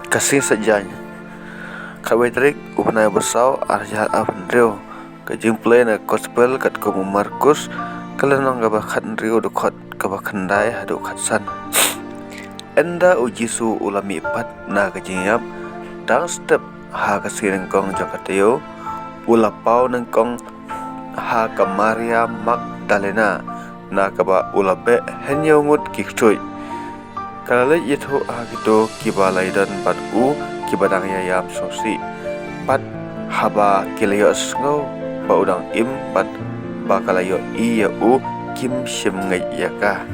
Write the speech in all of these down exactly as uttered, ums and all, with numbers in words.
Ka Sngi Saitjaiñ, khatwei tarik u bnai ba saw, ar hajar arphew hynriew. Ka jingpule na ka Gospel katkum u Markus, ka lynnong kaba khathynriew, dkhot kaba khyndai haduh khatsan. Ynda u Jisu u la mihpat na ka jingïap, dang step ha ka sngi nyngkong jong ka taïew, u la paw nyngkong ha ka Maria Magdalena, na kaba u la beh hynñiew ngut ki ktuid. Ka la leit ïathuh ha kito kiba la ïadon bad u, kiba dang ïaïam sngewsih. Bad haba ki la ïohsngew ba u dang im bad ba ka la ïohi ïa u, kim shym ngeit ïa ka.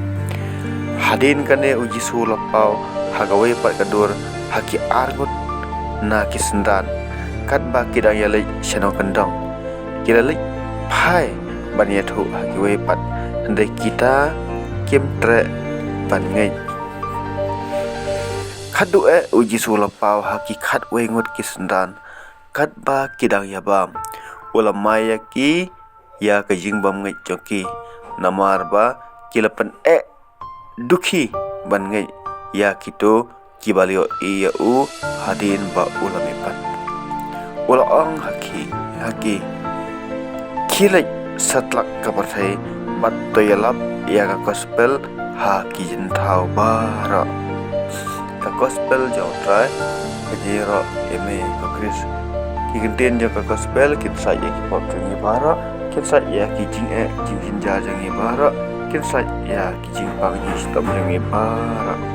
Hadien kane u Jisu u la paw ha kawei pat ka dur ha ki ar ngut na ki synran, katba ki dang ïaleit sha nongkyndong. Ki la leit phai ban ïathuh ha kiwei pat, hynrei kita kim treh ban ngeit. Khatduh eh u Jisu u la paw ha ki khatwei ngut ki synran, katba ki dang ïabam. U la mai ïa ki ïa ka jingbymngeit jong ki, namar ba ki la pyneh dukhi ban ngeit ïa kito kiba la ïohi ïa u hadien ba u la mihpat. U la ong ha ki, ha ki, khie leit satlak ka pyrthei bad to ïalap ïa ka Gospel ha ki jingthaw baroh. Ka Gospel jong U Trai. Ka jingïaroh ïa me ko Khrist. Ki kyntien jong ka Gospel kin sait ïa ki pop jong ngi baroh, kin sait ïa ki jingeh jingjynjar jong ngi baroh, kin sait ïa ki jingpang jingshitom jong ngi baroh.